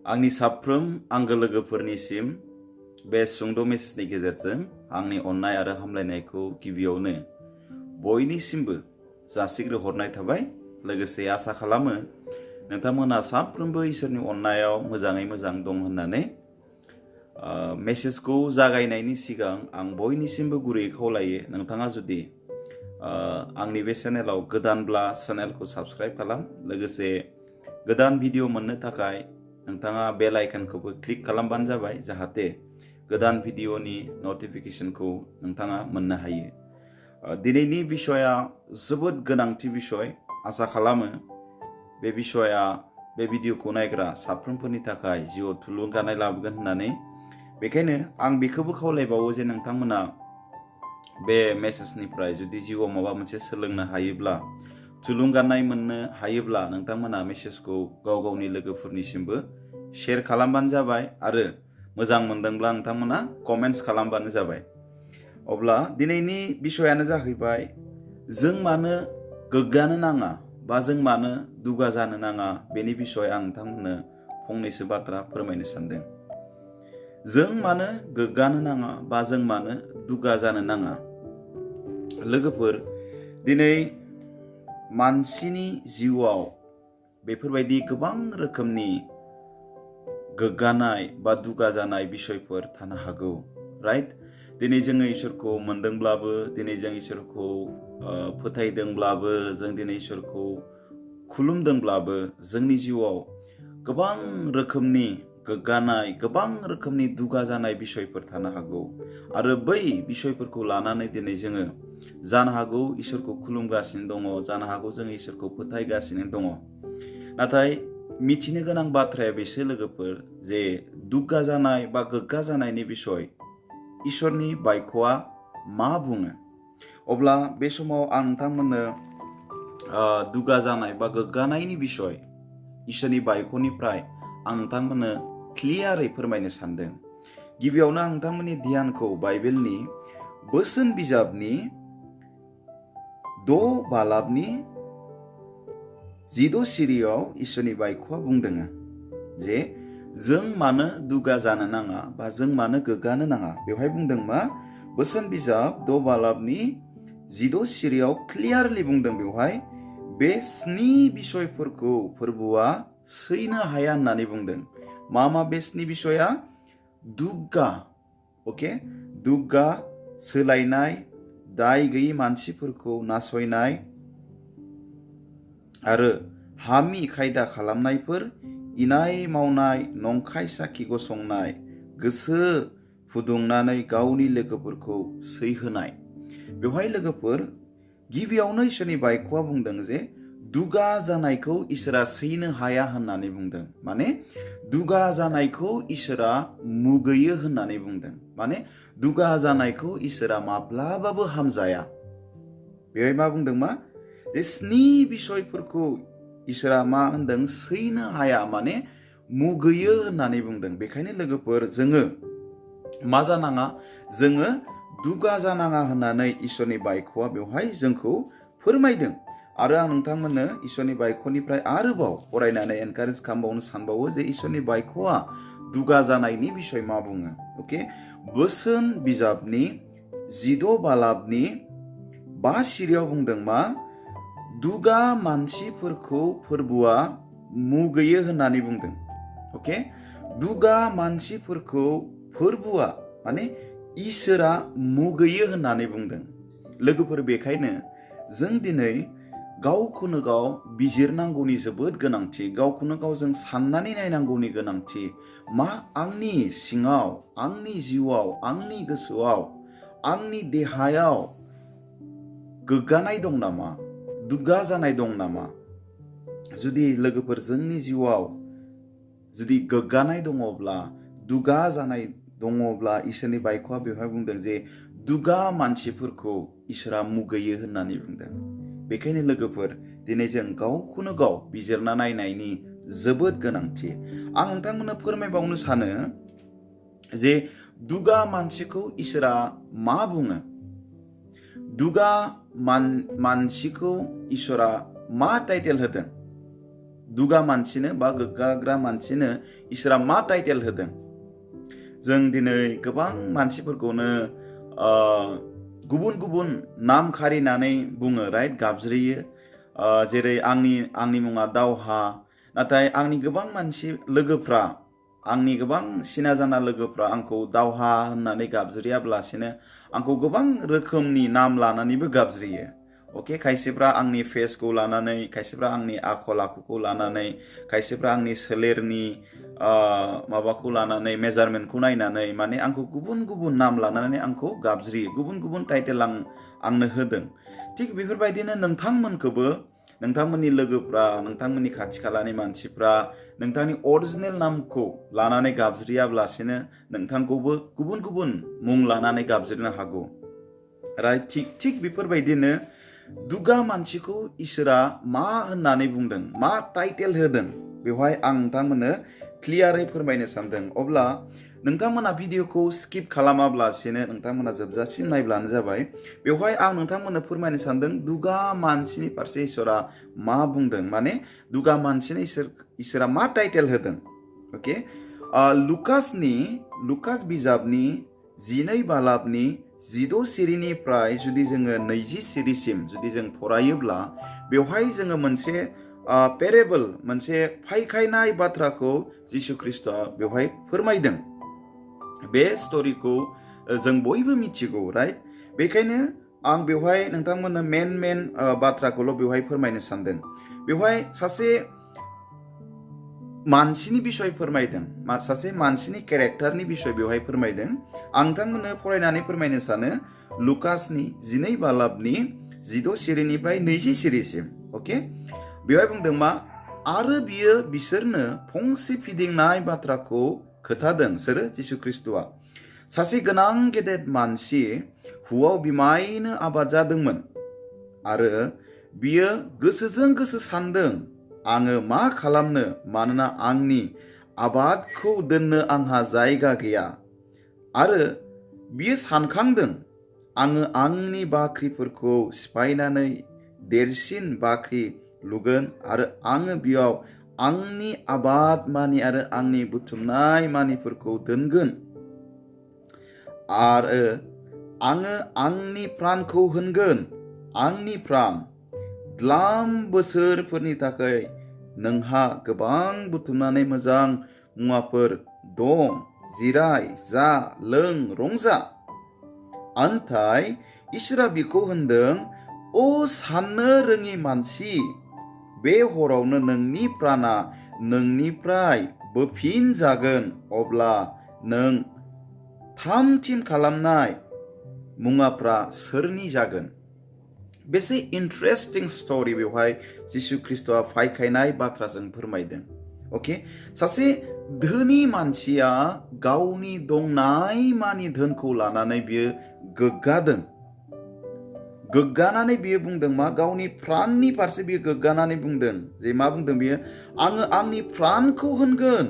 आंनि साफ्रोम आंगो लोगोफोरनिसिम बे सुंद' मेसेजनि गेजेरजों आंनि अननाय आरो हामलायनायखौ गिबियावनो बयनिसिमबो जासिग्रोहरनाय थाबाय। लोगोसे आसा खालामो नोंथांमोना साफ्रोमबो इसोरनि अननायाव मोजाङै मोजां दं होननानै। मेसेजखौ जागायनायनि सिगां आं बयनिसिमबो गुरैयै खावलायो, नोंथाङा जुदि आंनि बे चेनेलाव गोदानब्ला चेनेलखौ साबस्क्राइब खालाम। लोगोसे गोदान भिडिअ मोननो थाखाय नोंथाङा बेल आइकनखौबो क्लिक खालामबानो जाबाय, जाहाथे गोदान भिडिअनि नटिफिकेशनखौ नोंथाङा मोननो हायो। दिनैनि बिषया जोबोद गोनांथि बिषय। आसा खालामो बे बिषया बे भिडिअखौ नायग्रा साफ्रोमफोरनि थाखाय जिउआव थुलुंगानाय लाबोगोन होननानै। बेखायनो आं बेखौबो खावलायबावो जे नोंथांमोना बे मेसेजनिफ्राय जुदि जिउआव माबा मोनसे सोलोंनो हायोब्ला, थुलुंगानाय मोननो हायोब्ला नोंथांमोना मेसेजखौ गाव गावनि लोगोफोरनिसिमबो शेयार खालामबानो जाबाय आरो मोजां मोनदोंब्ला नोंथांमोना कमेन्ट्स खालामबानो जाबाय। अब्ला दिनैनि बिषयानो जाहैबाय जों मानो गोग्गानो नाङा बा जों मानो दुगा जानो नाङा, बेनि बिषय आं नोंथांमोननो फंनैसो बाथ्रा फोरमायनो सानदों। जों मानो गोग्गानो नाङा बा जों मानो दुगा जानो नाङा। लोगोफोर, दिनै मानसिनि जिउआव बेफोरबायदि गोबां रोखोमनि गोग्गानाय बा दुगा जानाय बिषयफोर थानो हागौ, राइट? दिनै जोङो इसोरखौ मोनदोंब्लाबो, दिनै जों इसोरखौ फोथायदोंब्लाबो, जों दिनै इसोरखौ खुलुमदोंब्लाबो जोंनि जिउआव गोबां रोखोमनि गोग्गानाय, गोबां रोखोमनि दुगा जानाय बिषयफोर थानो हागौ। आरो बै बिषयफोरखौ लानानै दिनै जोङो जानो हागौ इसोरखौ खुलुमगासिनो दङ, जानो हागौ जों इसोरखौ फोथायगासिनो दङ। नाथाय मिथिनो गोनां बाथ्राया बेसो लोगोफोर, जे दुगा जानाय बा गोग्गा जानायनि बिषय इसोरनि बायख'आ मा बुङो। अब्ला बे समाव आं नोंथांमोननो दुगा जानाय बा गोग्गानायनि बिषय इसोरनि बायख'निफ्राय आं नोंथांमोननो क्लियारै फोरमायनो सानदों। गिबियावनो आं नोंथांमोननि ध्यानखौ बाइबेलनि बोसोन बिजाबनि 6 बालाबनि 16 सिरियाव इसोरनि बायख'आ बुंदों जे जों मानो दुगा जानो नाङा बा जों मानो गोग्गानो नाङा। बेवहाय बुंदों मा? बोसोन बिजाब 6 बालाबनि 16 सिरियाव क्लियारलि बुंदों, बेवहाय बे 7 बिषयफोरखौ फोरबुआ सैनो हाया होननानै बुंदों। मा मा बे 7 बिषया? दुग्गा, अके, दुग्गा, सोलायनाय, दाय गैयै मानसिफोरखौ नासयनाय आरो हामि खायदा खालामनायफोर, इनाय मावनाय, नंखाय साखि गसंनाय, गोसो फुदुंनानै गावनि लोगोफोरखौ सैहोनाय। बेवहाय लोगोफोर गिबियावनो इसोरनि बायख'आ बुंदों जे दुगा जानायखौ इसोरा सैनो हाया होननानै बुंदों। माने दुगा जानायखौ इसोरा मुगैयो होननानै बुंदों। माने दुगा जानायखौ इसोरा माब्लाबाबो हामजाया। बेवहाय मा बुंदों? मा? जे 7 बिषयफोरखौ इसोरा मा होनदों? सैनो हाया, माने मुगैयो होननानै बुंदों। बेखायनो लोगोफोर जोङो मा जानाङा? जोङो दुगा जानाङा होननानै इसोरनि बायख'आ बेवहाय जोंखौ फोरमायदों। आरो आं नोंथांमोननो इसोरनि बायख'निफ्राय आरोबाव फरायनानै एनकारेज खालामबावनो सानबावो जे इसोरनि बायख'आ दुगा जानायनि बिषय मा बुङो। अके, बोसोन बिजाबनि 16 बालाबनि 5 सिरियाव बुंदों मा? दुगा मानसिफोरखौ फोरबुआ मुगैयो होननानै बुंदों। अके, दुगा मानसिफोरखौ फोरबुआ माने इसोरा मुगैयो होननानै बुंदों। लोगोफोर, बेखायनो जों दिनै गावखौनो गाव बिजिरनांगौनि जोबोद गोनांथि। गावखौनो गाव जों साननानै नायनांगौनि गोनांथि। मा आंनि सिङाव, आंनि जिउआव, आंनि गोसोआव, आंनि देहायाव गोग्गानाय दं नामा? दुगा जानाय दं नामा? जुदि लोगोफोर जोंनि जिउआव जुदि गोग्गानाय दङब्ला, दुगा जानाय दङब्ला, इसोरनि बायख'आ बेवहाय बुंदों जे दुगा मानसिफोरखौ इसोरा मुगैयो होननानै बुंदों। बेखायनो लोगोफोर दिनै जों गावखौनो गाव बिजिरना नायनायनि जोबोद गोनांथि। आं नोंथांमोननो फोरमायबावनो सानो जे दुगा मानसिखौ इसोरा मा बुङो? दुगा मानसिखौ इसोरा मा टाइटेल होदों? दुगा मानसिनो बा गोग्गाग्रा मानसिनो इसोरा मा टाइटेल होदों? जों दिनै गोबां मानसिफोरखौनो गुबुन गुबुन नाम खारिनानै बुङो, राइट, गाबज्रियो। जेरै आंनि मुङा दावहा, नाथाय आंनि गोबां लोगोफ्रा, आंनि गोबां सिना जाना लोगोफ्रा आंखौ दावहा होननानै गाबज्रियाब्लासिनो आंखौ गोबां रोखोमनि नाम लानानैबो गाबज्रियो। अके, खायसेफ्रा आंनि फेसखौ लानानै, खायसेफ्रा आंनि आखल आखुखौ लानानै, खायसेफ्रा आंनि सोलेरनि माबाखौ लानानै, मेजारमेन्टखौ नायनानै माने आंखौ गुबुन गुबुन नाम लानानै आंखौ गाबज्रियो, गुबुन गुबुन टाइटेल आंनो होदों। थिग बेफोरबायदिनो नोंथांमोनखौबो नोंथांमोननि लोगोफ्रा, नोंथांमोननि खाथि खालानि मानसिफ्रा नोंथांनि अरिजिनेल नामखौ लानानै गाबज्रियाब्लासिनो नोंथांखौबो गुबुन गुबुन मुं लानानै गाबज्रिनो हागौ, राइट। थिग बेफोरबायदिनो दुगा मानसिखौ इसोरा मा होननानै बुंदों, मा टाइटेल होदों, बेवहाय आं नोंथांमोननो क्लियारै फोरमायनो सानदों। अब्ला नोंथांमोना भिडिअखौ स्किप खालामाब्लासिनो नोंथांमोना जोबजासिम नायब्लानो जाबाय। बेवहाय आं नोंथांमोननो फोरमायनो सानदों दुगा मानसिनि फारसे इसोरा मा बुंदों, माने दुगा मानसिनो इसोरा मा टाइटेल होदों। अके, लुकास बिजाबनि 12 बालाबनि 16 सिरिनिफ्राय जुदि जोङो 20 सिरिसिम जुदि जों फरायोब्ला बेवहाय जोङो मोनसे पेरेबल, मोनसे फायखायनाय बाथ्राखौ जिसु ख्रिस्टआ बेवहाय फोरमायदों। बे स्ट'रिखौ जों बयबो मिथिगौ, राइट। बेखायनो आं बेवहाय नोंथांमोननो मेन बाथ्राखौल' बेवहाय फोरमायनो सानदों। बेवहाय सासे मानसिनि बिसय फोरमायदों, सासे मानसिनि केरेक्टारनि बिसय बेवहाय फोरमायदों। आं नोंथांमोननो फरायनानै फोरमायनो सानो लुकासनि 12 बालाबनि 16 सिरिनिफ्राय 20 सिरिसिम। अके, बेवहाय बुंदों मा? आरो बियो बिसोरनो फंसे फिदिंनाय बाथ्राखौ खोथादों। सोरो? जिसु ख्रिस्टआ। सासे गोनां गेदेर मानसि हुआव बिमायनो आबाद जादोंमोन आरो बियो गोसोजों गोसो सानदों, आङो मा खालामनो, मानोना आंनि आबादखौ दोननो आंहा जायगा गैया। आरो बियो सानखांदों, आङो आंनि बाख्रिफोरखौ सिफायनानै देरसिन बाख्रि लुगोन आरो आङो बेयाव आंनि आबाद मानि आरो आंनि बुथुमनाय मानिफोरखौ दोनगोन। आरो आङो आंनि प्राणखौ होनगोन, आंनि प्राण, द्लाम बोसोरफोरनि थाखाय नोंहा गोबां बुथुमनानै मोजां मुवाफोर दं, जिराय, जा, लों, रंजा। आन्थाय इसोरा बिखौ होनदों, ओ साननो रोङि मानसि, बे हरावनो नोंनि प्राणा नोंनिफ्राय बोफिनजागोन, अब्ला नों थाम-थिम खालामनाय मुवाफ्रा सोरनि जागोन? बेसे इन्टारेस्टिं स्ट'रि बेवहाय जिसु ख्रिस्टआ फायखायनाय बाथ्राजों फोरमायदों। अके, सासे धोनि मानसिया गावनि दंनाय मानि धोनखौ लानानै बियो गोग्गानानै बियो बुंदों मा? गावनि प्राणनि फारसे बियो गोग्गानानै बुंदों जे मा बुंदों बियो? आङो आंनि प्राणखौ होनगोन,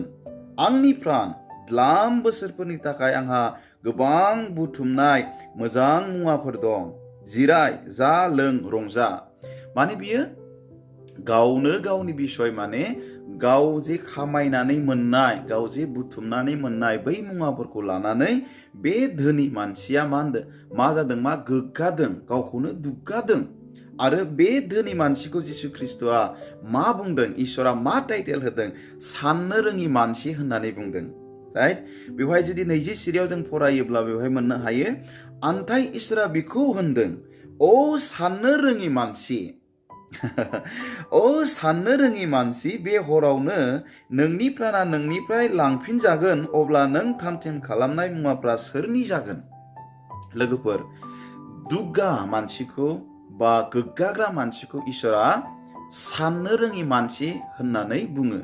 आंनि प्राण, द्लाम बोसोरफोरनि थाखाय आंहा गोबां बुथुमनाय मोजां मुवाफोर दं, जिराय, जा, लों, रंजा। माने बियो गावनो गावनि बिसय, माने गाव जे खामायनानै मोननाय, गाव जे बुथुमनानै मोननाय बै मुवाफोरखौ लानानै बे धोनि मानसिया मा जादों? मा गोग्गादों, गावखौनो दुग्गादों। आरो बे धोनि मानसिखौ जिसु ख्रिस्टआ मा बुंदों? इसोरा मा टाइटेल होदों? साननो रोङि मानसि होननानै बुंदों, राइट। बेवहाय जुदि 20 सिरियाव जों फरायोब्ला बेवहाय मोननो हायो, आन्थाय इसोरा बिखौ होनदों, ओ साननो रोङि मानसि, ओ साननो रोङि मानसि, बे हरावनो नोंनि प्राणा नोंनिफ्राय लांफिनजागोन, अब्ला नों थाम-थिम खालामनाय मुवाफ्रा सोरनि जागोन? लोगोफोर, दुग्गा मानसिखौ बा गोग्गाग्रा मानसिखौ इसोरा साननो रोङि मानसि होननानै बुङो,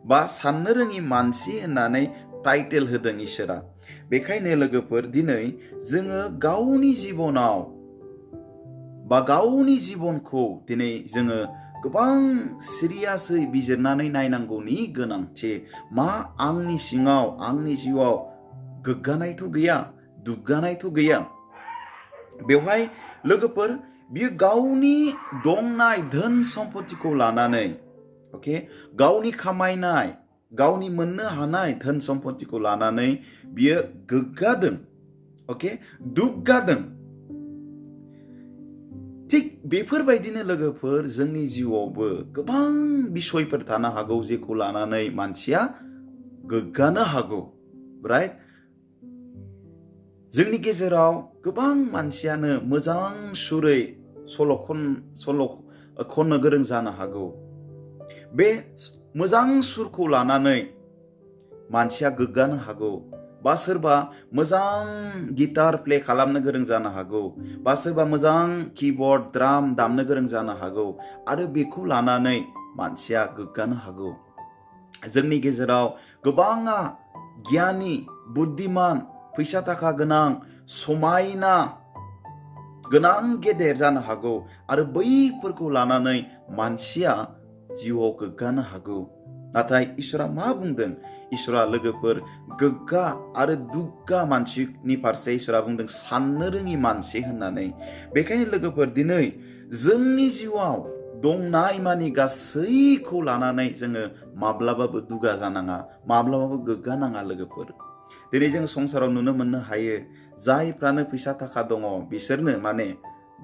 बा साननो रोङि मानसि होननानै टाइटेल होदों इसोरा। बेखायनो लोगोफोर, दिनै जोङो गावनि जिबनाव बा गावनि जिबनखौ दिनै जोङो गोबां सिरियासै बिजिरनानै नायनांगौनि गोनांथि। मा आंनि सिङाव, आंनि जिउआव गोग्गानायथ' गैया, दुग्गानायथ' गैया? बेवहाय लोगोफोर, बियो गावनि दंनाय धोन सम्पतिखौ लानानै अके गावनि खामायनाय गावनि मोननो हानाय धोन सम्पतिखौ लानानै बियो गोग्गादों अके दुग्गादों थिग बेफोरबायदिनो लोगोफोर जोंनि जिउआवबो गोबां बिसयफोर थानो हागौ जेखौ लानानै मानसिया गोग्गानो हागौ राइट जोंनि गेजेराव गोबां मानसियानो मोजां सुरै सल' खननो गोरों जानो हागौ बे मोजां सुरखौ लानानै मानसिया गोग्गानो हागौ बा सोरबा मोजां गिटार प्ले खालामनो गोरों जानो हागौ बा सोरबा मोजां कीबोर्ड ड्राम दामनो गोरों जानो हागौ आरो बेखौ लानानै मानसिया गोग्गानो हागौ जोंनि गेजेराव गोबाङा गियानि बुद्धिमान फैसा थाखा गोनां समायना गोनां गेदेर जानो हागौ आरो बैफोरखौ लानानै मानसिया जिउआव गोग्गानो हागौ नाथाय इसोरा मा बुंदों इसोरा लोगोफोर गोग्गा आरो दुग्गा मानसिनि फारसे इसोरा बुंदों साननो रोङि मानसि होननानै बेखायनो लोगोफोर दिनै जोंनि जिउआव दंनाय मानि गासैखौ लानानै जोङो माब्लाबाबो दुगा जानाङा माब्लाबाबो गोग्गानाङा लोगोफोर दिनै जों संसाराव नुनो मोननो हायो जायफ्रानो फैसा थाखा दङ बिसोरनो माने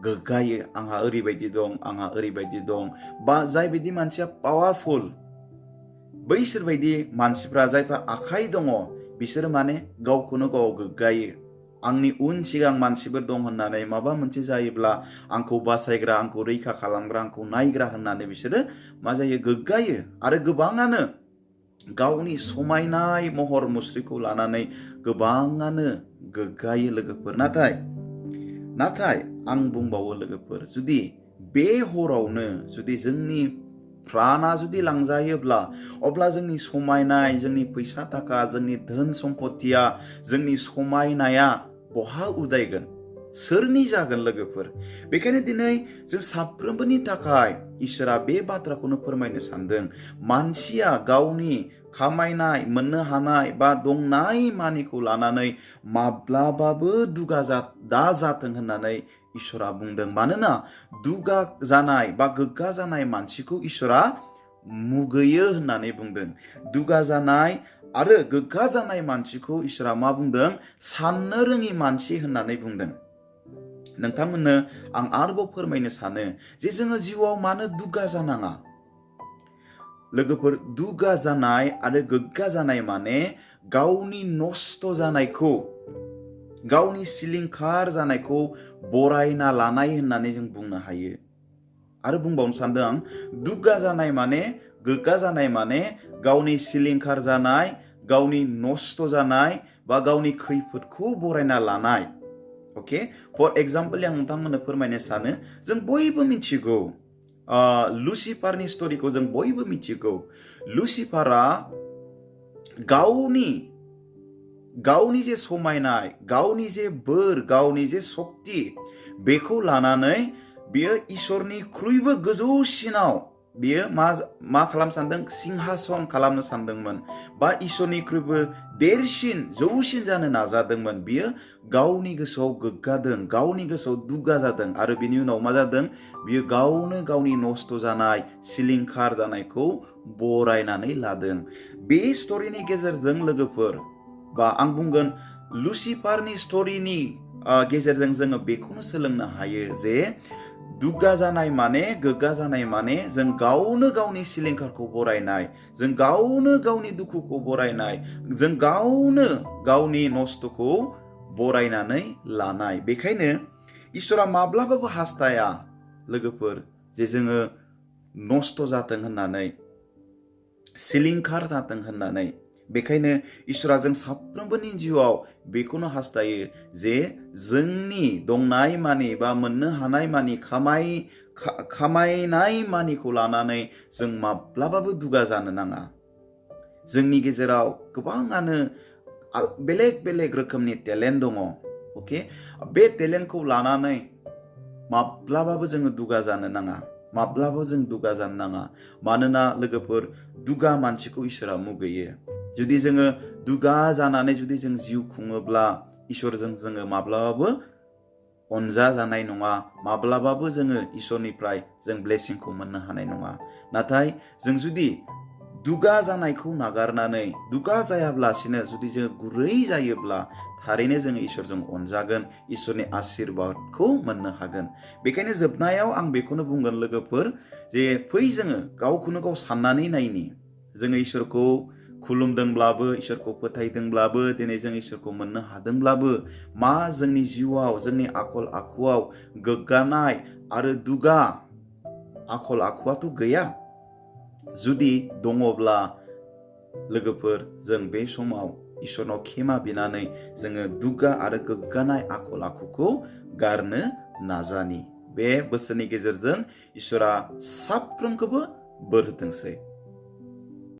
गोग्गायो आंहा ओरैबायदि दं आंहा ओरैबायदि दं बा जायबायदि मानसिया पावारफुल बैसोरबायदि मानसिफ्रा जायफ्रा आखाइ दङ बिसोरो माने गावखौनो गाव गोग्गायो आंनि उन सिगां मानसिफोर दं होननानै माबा मोनसे जायोब्ला आंखौ बासायग्रा आंखौ रैखा खालामग्रा आंखौ नायग्रा होननानै बिसोरो मा जायो गोग्गायो आरो गोबाङानो गावनि समायनाय महर मुस्रिखौ लानानै गोबाङानो गोग्गायो लोगोफोर नाथाय आं बुंबावो लोगोफोर जुदि बे हरावनो जुदि जोंनि प्राणा जुदि लांजायोब्ला अब्ला जोंनि समायनाय जोंनि फैसा थाखा जोंनि धोन सम्पतिया जोंनि समायनाया बहा उदायगोन सोरनि जागोन लोगोफोर बेखायनो दिनै जों साफ्रोमबोनि थाखाय इसोरा बे बाथ्राखौनो फोरमायनो सानदों मानसिया गावनि खामायनाय मोननो हानाय बा दंनाय मानिखौ लानानै माब्लाबाबो दुगा दा जाथों होननानै इसोरा बुंदों मानोना दुगा जानाय बा गोग्गा जानाय मानसिखौ इसोरा मुगैयो होननानै बुंदों दुगा जानाय आरो गोग्गा जानाय मानसिखौ इसोरा मा बुंदों साननो रोङि मानसि होननानै बुंदों नोंथांमोननो आं आरोबाव फोरमायनो सानो जे जोङो जिउआव मानो दुगा जानाङा लोगोफोर दुगा जानाय आरो गोग्गा जानाय माने गावनि नस्थ जानायखौ गावनि सिलिंखार जानायखौ बरायना लानाय होननानै जों बुंनो हायो आरो बुंबावनो सानदों आं दुगा जानाय माने गोग्गा जानाय माने गावनि सिलिंखार जानाय गावनि नस्थ जानाय बा गावनि खैफोदखौ बरायना लानाय ओके फर एग्जाम्पल आं नोंथांमोननो फोरमायनो सानो जों बयबो मिथिगौ लुसिफारनि स्टोरीखौ जों बयबो मिथिगौ लुसिफारा गावनि जे समायनाय गावनि जे बोर गावनि जे शक्ति बेखौ लानानै बियो इसोरनिख्रुइबो गोजौसिनाव बियो मा खालामनो सानदों सिंहासन खालामनो सानदोंमोन बा इसोरनिख्रुइबो देरसिन जौसिन जानो नाजादोंमोन बियो गावनि गोसोआव गोग्गादों गावनि गोसोआव दुगा जादों आरो बिनि उनाव मा जादों बियो गावनो गावनि नस्थ जानाय सिलिंखार जानायखौ बरायनानै लादों बे स्टोरीनि गेजेरजों लोगोफोर बा आं बुंगोन लुसिफारनि स्टोरीनि गेजेरजों जोङो बेखौनो सोलोंनो हायो जे दुगा जानाय माने गोग्गा जानाय माने जों गावनो गावनि सिलिंखारखौ बरायनाय जों गावनो गावनि दुखुखौ बरायनाय जों गावनो गावनि नस्थखौ बरायनानै लानाय बेखायनो इसोरा माब्लाबाबो हास्थाया लोगोफोर जे जोङो नस्थ जाथों होननानै सिलिंखार जाथों होननानै बेखायनो इसोरा जों साफ्रोमबोनि जिउआव बेखौनो हास्थायो जे जोंनि दंनाय मानि बा मोननो हानाय मानि खामायनाय मानिखौ लानानै जों माब्लाबाबो दुगा जानो नाङा जोंनि गेजेराव गोबाङानो बेलेग बेलेग रोखोमनि टेलेन्ट दङ ओके बे टेलेन्टखौ लानानै माब्लाबाबो जोङो दुगा जानो नाङा माब्लाबाबो जों दुगा जानो नाङा मानोना लोगोफोर दुगा मानसिखौ इसोरा मुगैयो जुदि जोङो दुगा जानानै जुदि जों जिउ खुङोब्ला इसोरजों जोङो माब्लाबाबो अनजाजानाय नङा, माब्लाबाबो जोङो इसोरनिफ्राय जों ब्लेसिंखौ मोननो हानाय नङा। नाथाय जों जुदि दुगा जानायखौ नागारनानै, दुगा जायाब्लासिनो जुदि जोङो गुरै जायोब्ला थारैनो जोङो इसोरजों अनजागोन, इसोरनि आशीर्बादखौ मोननो हागोन। बेखायनो जोबनायाव आं बेखौनो बुंगोन लोगोफोर, जे फै जोङो गावखौनो गाव साननानै नायनि। जोङो इसोरखौ खुलुमदोंब्लाबो, इसोरखौ फोथायदोंब्लाबो, दिनै जों इसोरखौ मोननो हादोंब्लाबो, मा जोंनि जिउआव, जोंनि आखल आखुआव गोग्गानाय आरो दुगा आखल आखुआथ' गैया। जुदि दङब्ला लोगोफोर, जों बे समाव इसोरनाव खेमा बिनानै जोङो दुगा आरो गोग्गानाय आखल आखुखौ गारनो नाजानि। बे बोसोरनि गेजेरजों इसोरा साफ्रोमखौबो बोर होथोंसै।